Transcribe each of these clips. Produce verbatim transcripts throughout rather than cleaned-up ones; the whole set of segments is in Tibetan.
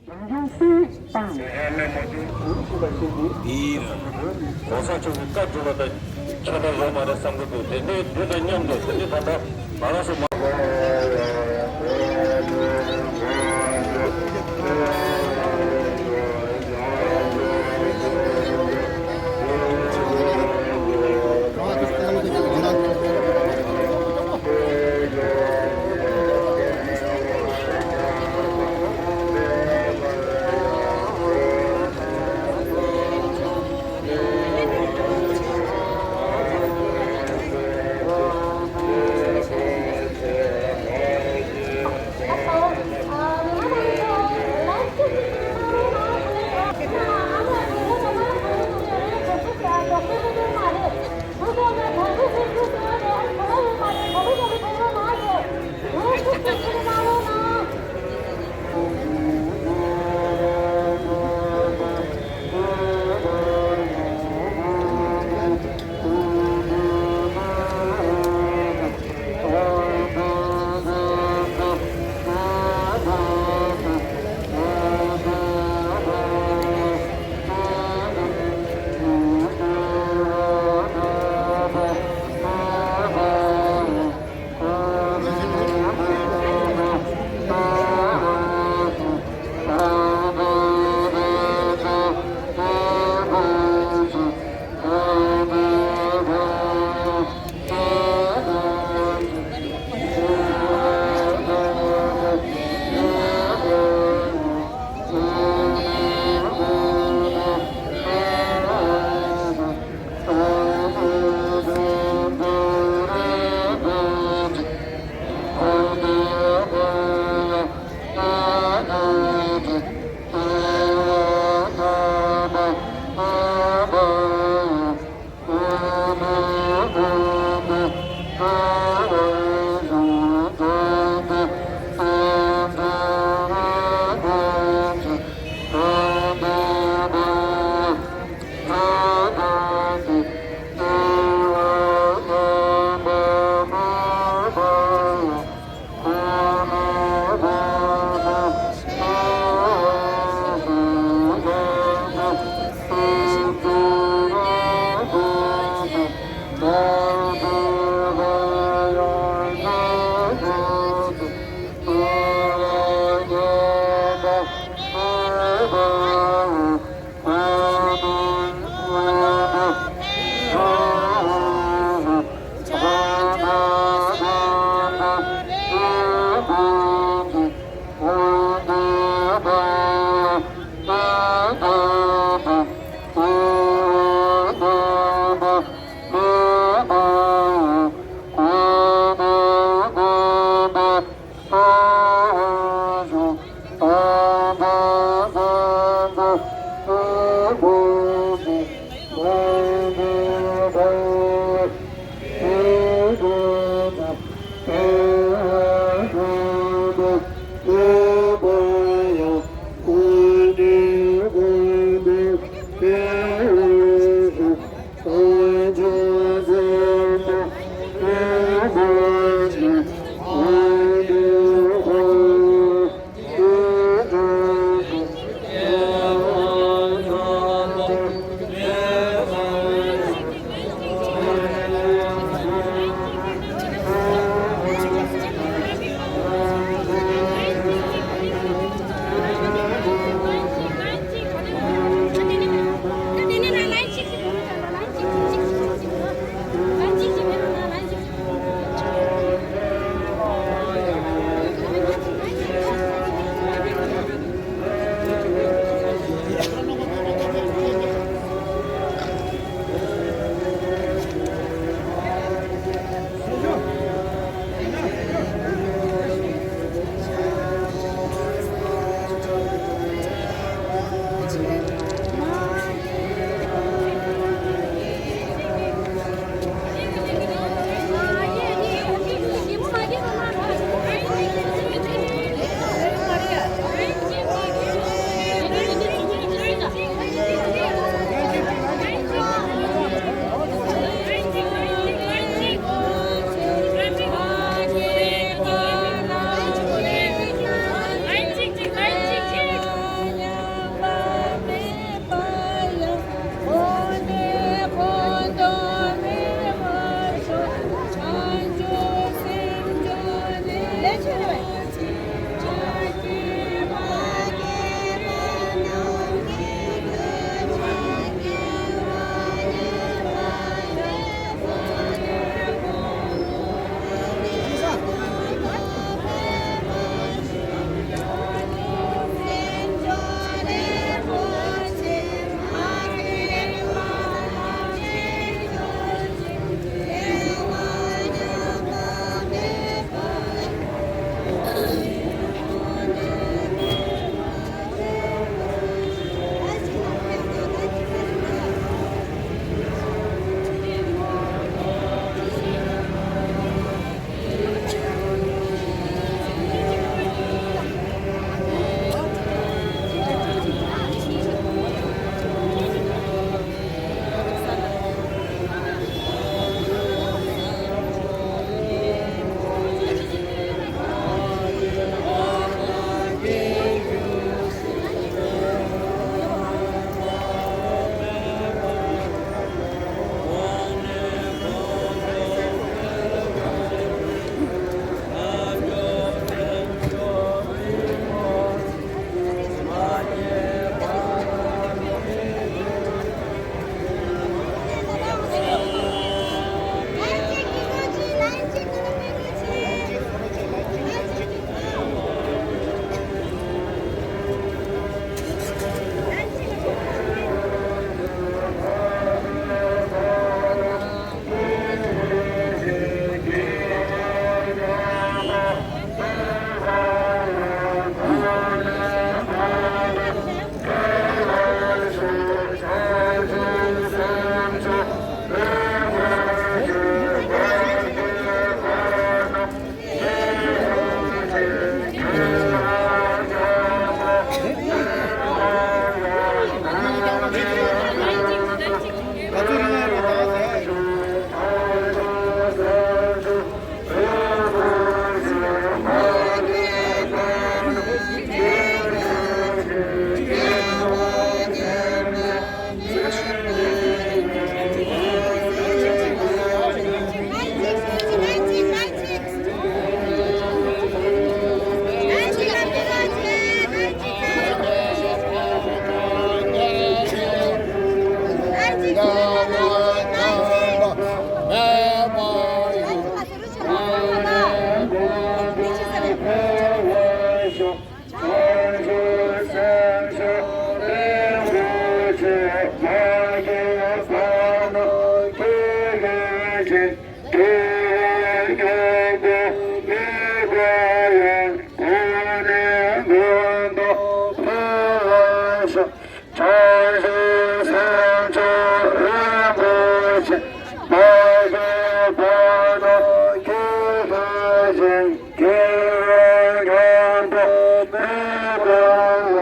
བྱང་ཆུབ་སེམས་དང་། འདིར་གོང་ས་མཆོག་གི་བཀའ་སྒྲུབ་པ་དང་ཁྱད་པར་ཡོད་མ་རེད་བསམ་གྱི་འདུག་དེ་འདྲའི་དུས་དང་མཉམ་དུ་དེ་ནི་ད་ལྟ་ང་རང་ཚོ་མ། མེད་པ་ཡང་ཁོང་ནས་ཁོང་དུ་འཕེལ་བར་ཤོག་བྱང་ཆུབ་སེམས་མཆོག་རིན་པོ་ཆེ། མ་སྐྱེས་ཕ་ནོར་སྐྱེས་ཤིང་སྐྱེས་པ་ཉམས་པ་མེད་པ་ལ་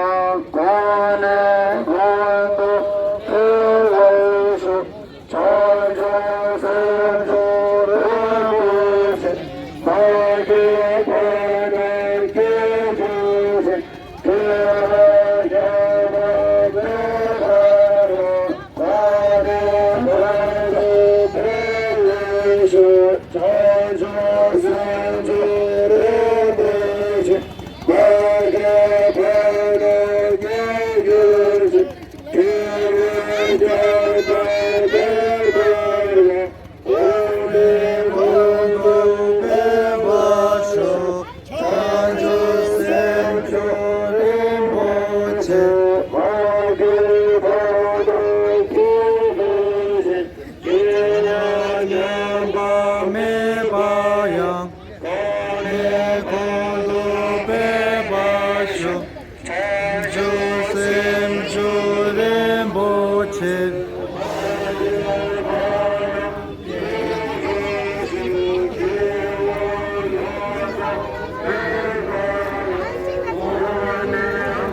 གོང་ནས་གོང་དུ་འཕེལ་བར་ཤོག་བྱང་ཆུབ་སེམས་མཆོག་རིན་པོ་ཆེ། མ་སྐྱེས་ཕ་ནོར་སྐྱེས་ཤིང་སྐྱེས། བྱང་ཆུབ་སེམས་མཆོག་རིན་པོ་ཆེ།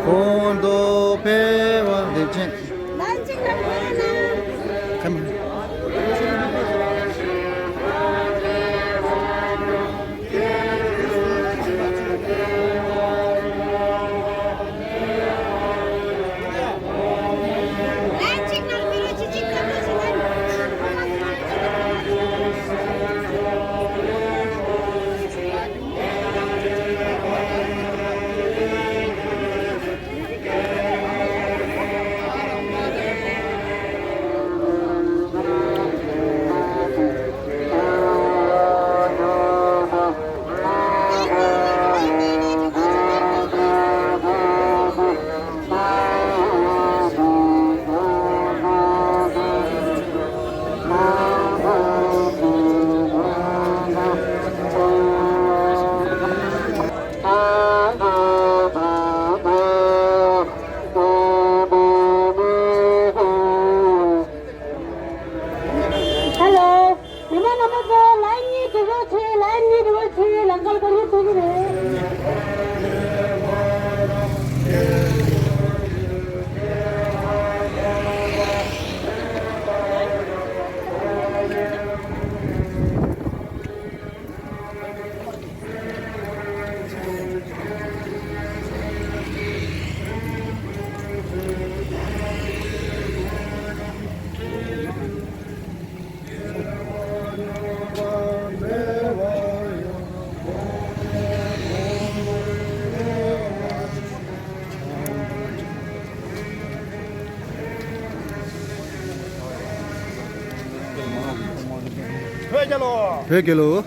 གོང་དུ་འཕེལ་བ་ལེགས་བྱིན། ཧེ་ལོ། མི་མང་རྣམ་པ་ཚོ་ལའིན་གཉིས་འགྲོ་རོགས་བྱེད། ལའིན་གཉིས་འགྲོ་རོགས་བྱེད། ལམ་ཁར་བཀག་ཉར་ཐུག་གི་རེད། བོད་རྒྱལ་ལོ། བོད་རྒྱལ་ལོ།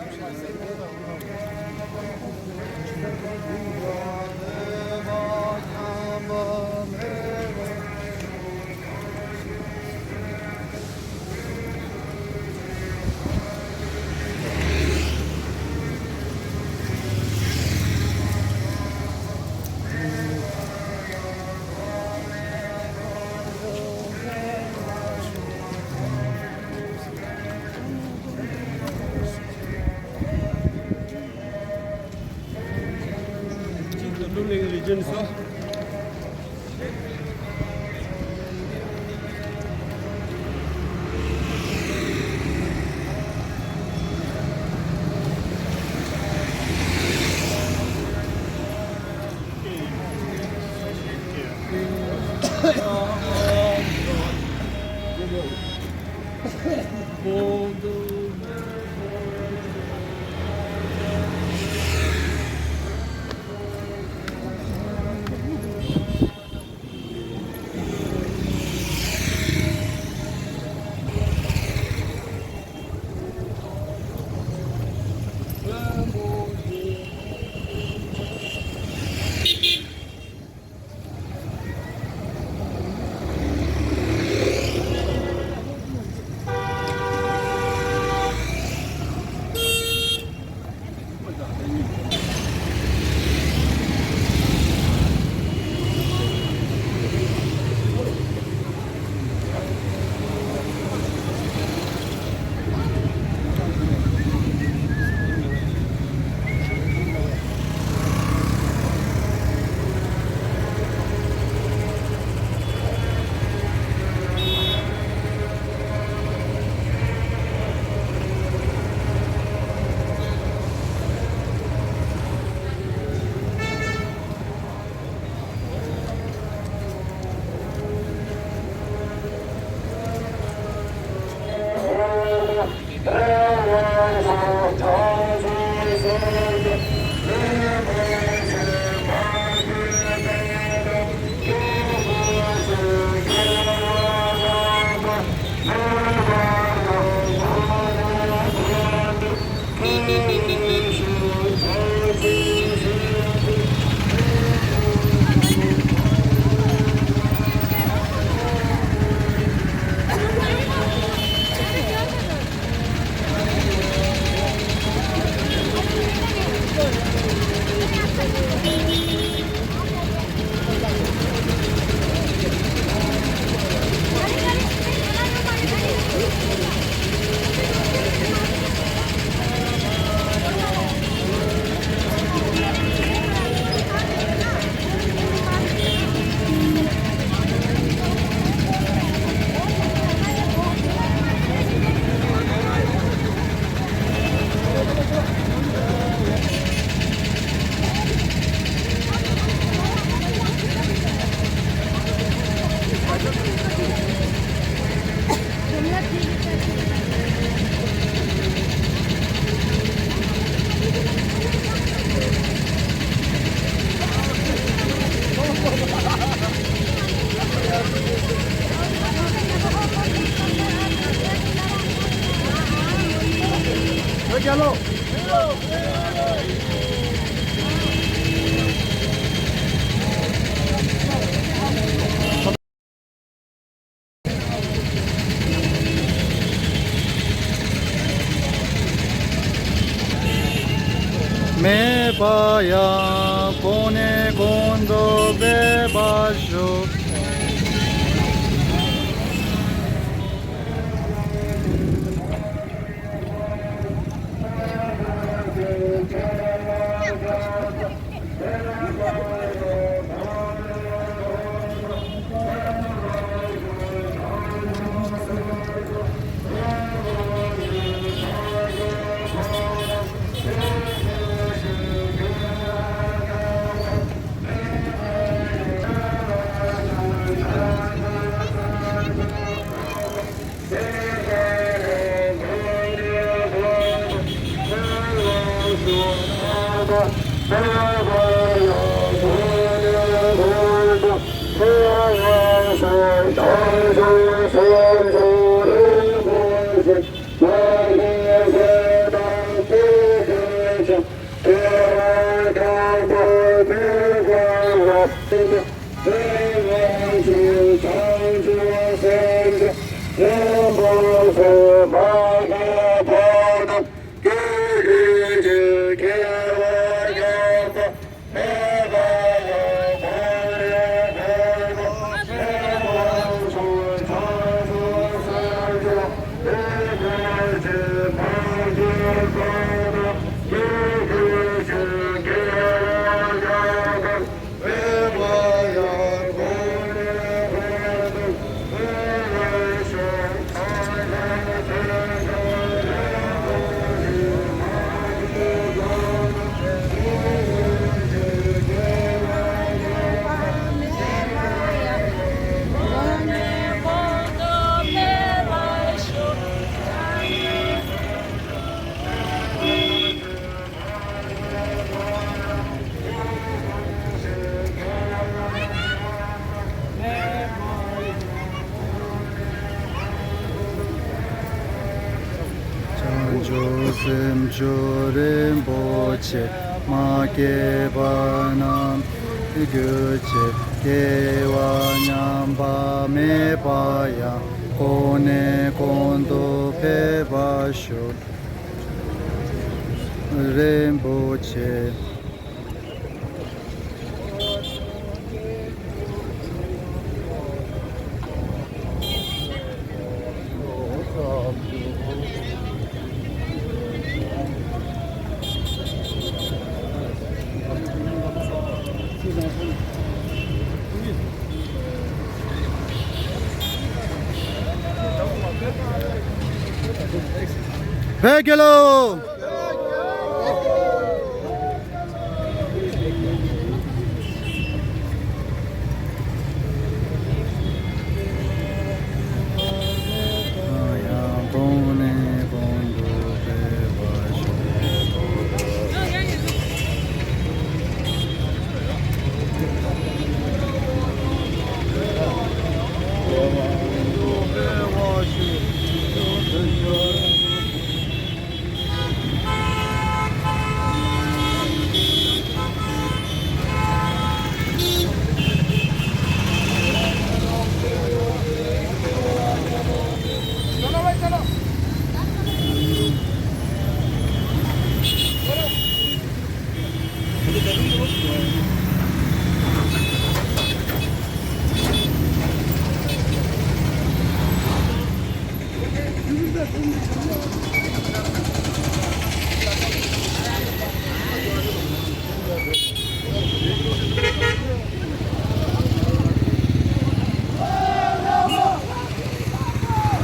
མེད་པ་ཡང་གོང་ནས་གོང་དུ་འཕེལ་བར་ཤོག་བྱང་ཆུབ་སེམས་མཆོག་རིན་པོ་ཆེ། མ་སྐྱེས་པ་རྣམས་སྐྱེ་གྱུར་ཅིག་སྐྱེས་པ་ཉམས་པ་མེད་པ་ཡང་གོང་ནས་གོང་དུ་འཕེལ་བར་ཤོག་རིན་པོ་ཆེ། བོད་རྒྱལ་ལོ།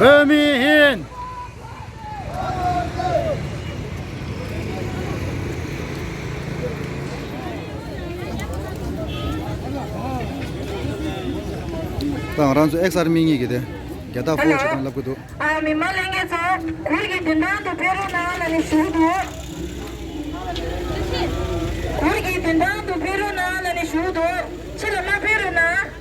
བོད་མི་ཡིན། ད་ང་རང་ཚོ་ཨེགས་ཨར་མི་གཉིས་ཀྱིས་དེ་རྒྱལ་དར་ཧེ་ལོ། ཕོག་བྱེད་སྟངས་ལབ་ཀྱི་འདུག་ཨ་མི་མང་ལྷན་རྒྱས་ཚོ། གུར་གྱི་མདུན་ཐང་དུ་ཕེབས་རོགས་གནང་ལབ་ནས་ཞུ་གི་འདུག་གུར་གྱི་མདུན་ཐང་དུ་ཕེབས་རོགས་གནང་ལབ་ནས་ཞུ་གི་འདུག་ཕྱི་ལ་མ་ཕེབས་རོགས་གནང་།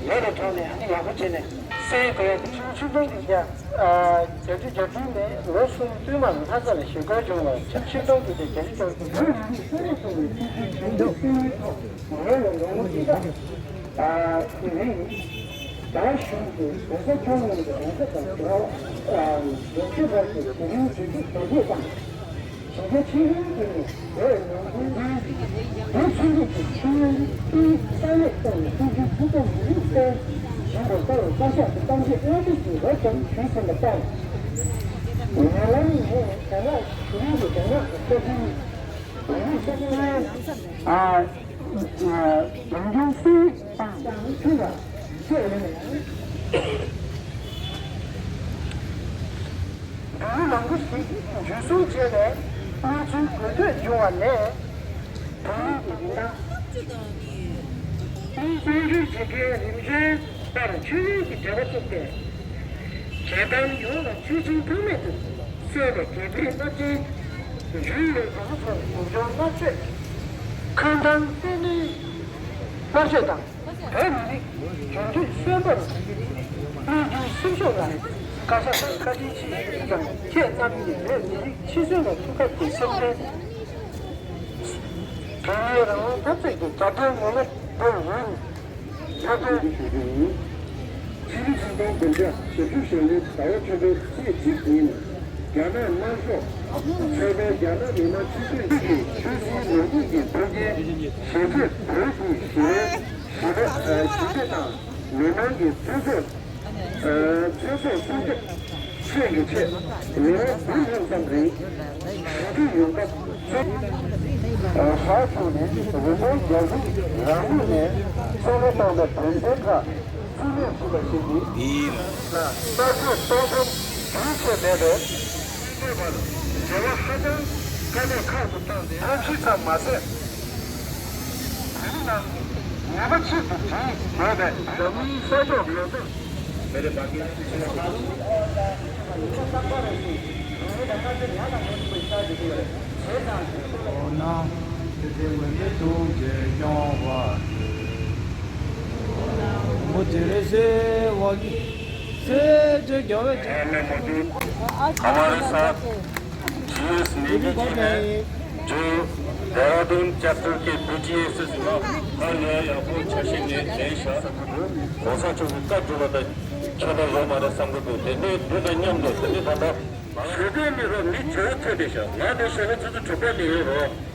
ཡོད་པའི་ཐོག་ནས་ཨ་ནི་ཡག་པོ་བྱས་ནས་སེལ་དགོས་ཡ་དེ། ཆིག་སྟོང་དྲུག་བརྒྱ་བརྒྱད་ཅུ་གྱ་བདུན་ནས་ལོ་གསུམ་བསྟུད་མར་ལྷ་ས་ལ་ཞི་རྒོལ་བྱུང་བ། ཆིག་སྟོང་དྲུག་བརྒྱ་བརྒྱད་ཅུ་གྱ་བདུན། ཟླ་གཞུང་གི་བོད་ས་ཁྱོན་ནས་བོད་ས་དང་ལྗོངས་ཕྱོགས་བར་གྱི་དེ་རིང་གྲོས་ཚོགས་གྲོལ་རྗེས་དང་། གཞིས་ཆགས་ཆེན་པོའི་ཁྲོད་ནས་བོད་ནང་ཁུལ་དུ་བོད་ཆོས་ལུགས་ཀྱི་ཆིངས་ཡིག་ཏུའི་རྩ་མེད་གཏོང་བའི་སྲིད་ཇུས་ཐུགས་ཐག་ཉེ་རིང་བསྟན་བཞིན་པ་ལྟར་བཀའ་ཤག་གི་གཏམ་བཤད་སྔ་རྗེས་སུ་རབ་ཙམ་ཞུས་ཟིན་པ་ལྟར། ཉེ་ལམ་ནས་རྒྱ་ནག་གཞུང་གིས་རྒྱ་ནག་གི་ས་ཁུལ་བོད་མིའི་ས་ཁུལ། ཨ། འབྱུང་འགྱུར་སྲིད་དང་ཡང་མཐུན་པ་བཅས་ཡིན། འབྲུ་རིགས་མང་པོ་ཞིག་འཇུ་བཟུང་བྱས་ནས་གནས་ཚུལ་གོ་ཐོས་བྱུང་བ་ནས། བོད་མིའི་རིན་ཐང་། དཔལ་འབྱོར་བྱེད་མཁན་རིམ་བྱོན་བར་ཆོས་ལུགས་ཀྱི་འབྲེལ་བ་བཙུགས་ཏེ། རྒྱལ་ཁམས་ཡོངས་ལ་ཆོས་ཆེན་ཐོགས་མེད་དུ་གསལ་བའི་དགེ་འཕེལ་རླབས་ཆེན་འབྱུང་ཡོད་པ་ཚོར་སློབ་སྦྱོང་བསླབ་བྱའི་ཁང་ཐང་རྩལ་ནུས་བསླབ་བྱ་དང་། བོད་མི་རིགས་རྒྱུན་མཐུད་གསོན་པོར་གནས་རྒྱུའི་སེམས་ཤུགས་ལ་བཀའ་ཤག་ཏུ་བཀའ་དྲིན་ཆེ་ཞུས་ཀྱང་། ཁྱེད་རྣམ་གཉིས་བོད་མི་རིགས་འཆི་གསོན་ལ་ཐུགས་ཁུར་གྱི་སེམས་ཁྲལ། བོད་མིའི་རང་དབང་འཐབ་རྩོད་ཀྱི་རྒྱབ་རྟེན་ངོ་མ་བོད་ཡིན། ལྷག་དོན། ཕྱི་ལོ་ཆིག་སྟོང་བདུན་བརྒྱ་ཞེ་བཅུ་ཞེ་གཉིས་ཟླ་བ་བཅུ་པའི་ཚེས་གཅིག་ཉིན། རྒྱ་ནག་དམར་ཤོག་ཚོགས་པའི་རྒྱ་ནག་མི་དམངས་སྤྱི་མཐུན་གྱི་ཆོས་སྲིད་ལོ་རྒྱུས་ཀྱི་ཐུགས་འགན་ཞེ་ཆེ་བོད་ཀྱི་ཞི་བའི་ཞི་བ་ཞི་བདེ་དང་མི་དམངས་ཀྱི་ཐོབ་ཐང་། ཚོད་ཚོད་སྲུང་སྐྱོབ་བཅས་ཀྱི་ཆེད་ལོ་ངོ་བདུན་ཙམ་རིང་ཞི་བདེ་ཡོང་སྐབས་ཚོད། ཧྲ་བྱུང་ནས་རིན་མེད་རྒྱ་གཞུང་རང་ལུགས་ནས་བཙན་གནོན་བཏང་བའི་དོན་ཚན་ཁག་རྩིས་མེད་བྱས་པ་ཞིག་ཡིན་ལ། གསར་གཏོད་གཏོང་ཕོད་རྒྱུན་ཆད་མེད་པའི་བར་འབྲེལ་བ་ཧ་ཅང་དཀའ་ལས་ཁག་ཏུ་བཏང་སྟེ། ཨ་ཕྱི་ཙམ་མ་ཟད། དེ་རིང་ནང་ངེས་པ་ཆེད་དུ་བྲིས་ཡོད་པའི་འཛམ་གླིང་ས་ཕྱོགས་ཡོངས་སུ། འོ་ན་དེ་དེ་འོན་ཏེ་ཐུགས་རྗེ་སྐྱོང་བ་མོ་དེ་རེ་སེ་བ་གི་སེ་ཅེ་རྒྱ་བའི་ཨ་མེ་མོ་དུ། ཨ་མ་རེ་ས། ཇི་ཨེས་ནེ་གི་ཇི་ནས་ཇོ་ཌེ་ར་ཌུན་ཅེབ་ཊར་གི་བི་ཊི་ཨེ་སི་ལ་ཧ་ལས་ཡག་པོ་ཆ་ཤས་ནས་ལེན་ཤག་གོང་ས་མཆོག་གི་བཀའ་སྒྲུབ་པ་དང་ཁྱད་པར་ཡོད་མ་རེད་བསམ་གི་འདུག་དེ་ནས་འདི་དང་མཉམ་དུ་དེ་ནས་ད་ལྟ་ཞི་བདེ་མི་རོ་མི་བྱེད་ཐུབ་དེ་ཤག་ང་དེ་ཞོ་ལོ་ཆུ་ཚོད་དྲུག་པ་ནས་ཡོད་རོགས།